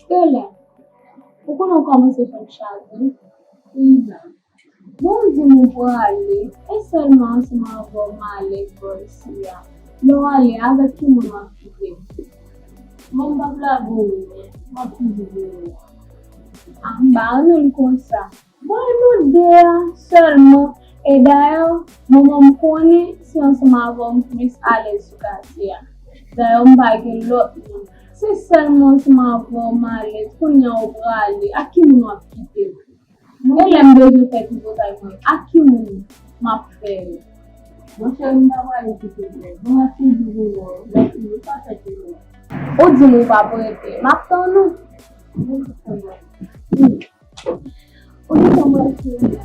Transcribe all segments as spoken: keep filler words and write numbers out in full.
Stella, ou konnen w kòmanse fè m chaje wi. Bon, w di m ou prale, e sèlman ansanm avè w m ale bò isi a. Lè w ale, avèk ki moun w ap kite? Bon, m p ap lage w, m ap toujou vini. A, m pa renmen l konsa. Bon, e nou de a sèlman. E dayè, manman m konnen se ansanm avè w m plis alèz sou katye a. Dayè, m pa gen lòt moun. Se sèlman ansanm avè w m alèz. Kounye a w prale. Ak ki moun w ap kite? E lè m bezwen fè tripotay mwen, ak ki moun m ap fè l? Monchè, m pa prale kite w. Bon, m ap toujou vini. Lè fini, pa fè de lè. Ou di m ou p ap rete. M ap tann ou. Ou gentan mwen fini.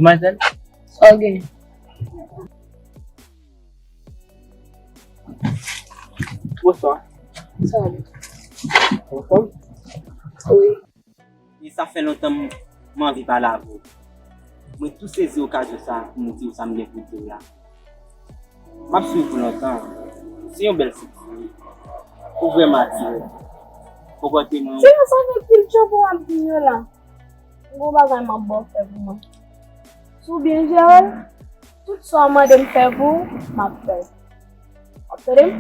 Demwazèl? Sa w gen? Bonswa. Salut. Anfòm? Wi. E sa fè lontan m, m anvi pale avè w. Mwen tou sezi okazyon sa a pou m di w sa m gen pou di w la. M ap swiv ou lontan. Se yon bèl sitiyasyon. Ou vrèman atire m. Konpòteman w. Ti mesye, sa fè pil jan pou w ap di m yo la. M gon bagay m ap ba w fè pou mwen. Si w byen jere l, tout sa w mande m fè pou ou, m ap fè l. W ap tande m?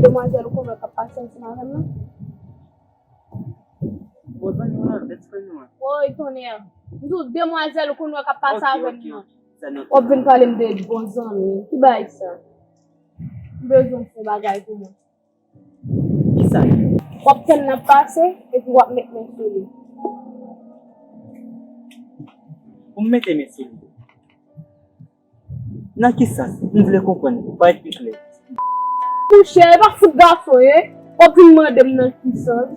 Demwazèl ou konn wè k ap pase ansanm avè m nan? Bon zanmi w nan, best friend mwen. Woy, tonnè. M di w demwazèl ou konn wè k ap pase avè m nan. W ap vin pale m de bon zanmi. Ki bagay sa? M bezwen w fè bagay pou mwen. Kisa? W ap tann n ap pase, epi w ap met men sou li. Pou m mete men sou li? Nan ki sans? M vle konprann, parèt pi klè. Monchè, e pa fout gason ye. W ap vin mande m nan ki sans?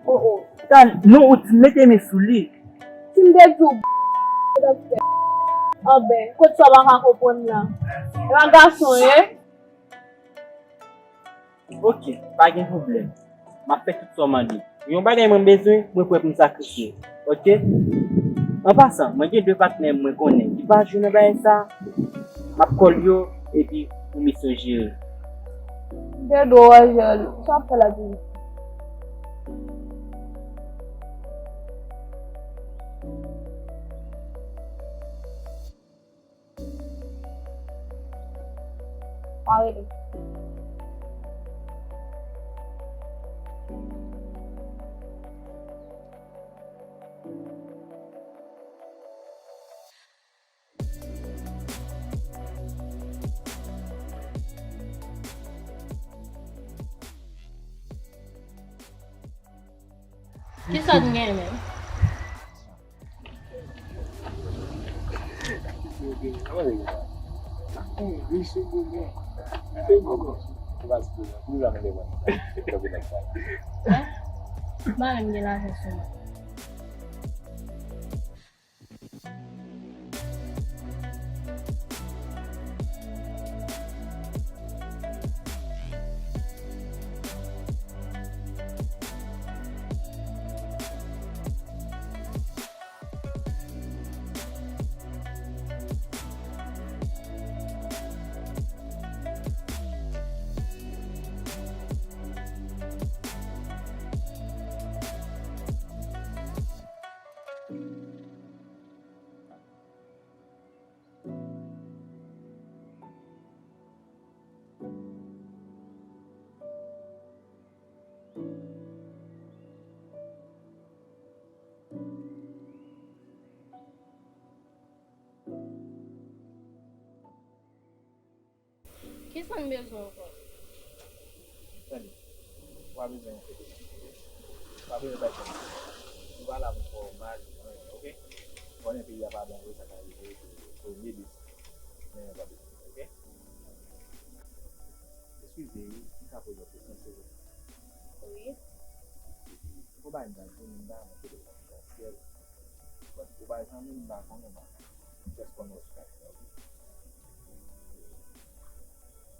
O, o. Tan, non, ou di mete men sou li. Si m te di w, anben, kot sa w pa ka konprann la? E pa gason ye. Ok, pa gen pwoblèm. M ap fè tout sa w mande. Yon bagay mwen bezwen, mwen prè pou m sakrifye. Ok? An pasan, mwen gen de patnè mwen konnen ki pa jwe nan bagay sa. M ap call yo, epi pou misyon jere. M te dwe wè jèl. Sa w ap fè la toujou? Pa rele. Kisa n gen menm? M pa menm gen lajan sou mwen. Kisa n bezwen ankò? Tande, ou pa bezwen yon kote nan, oke? Ou pa bezwen bay kòb. Ou pa la pou fè w mal, anyen, oke? Ou konnen peyi a pa bon vre, sa ka rive, se premye desi. Men pa bezwen, oke? Eskize, wi, m ka poze w kesyon, silvouplè? Wi. Ou pa yon gaz, wi, m pa yon kote konfidansyèl. But ou pa zanmi m, m pa konnen, m pa konnen. M just konnen w sou Skype, oke?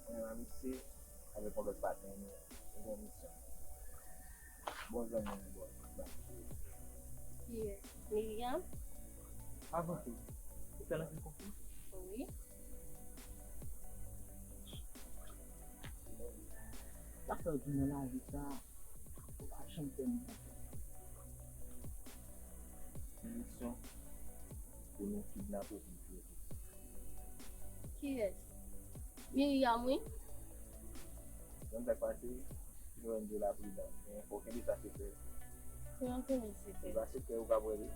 Mwen menm a misye, avèk yon lòt patnè nou, nou gen yon misyon. Bon zanmi nou bò, bò. Kiyès? Miriam? Avan tou, ou fè l anpil konfyans? Wi. Sa fè w di nan lavi sa, ou pa janm fè moun konfyans. Misyon pou nou kidnape w pou nou touye l. Kiyès? Miriam, wi. Konn sa k pase, Lorenzo la pridan, men fò w kenbe sa sekrè. Kòman kenbe l sekrè? Li pa sekrè, ou ka pran li.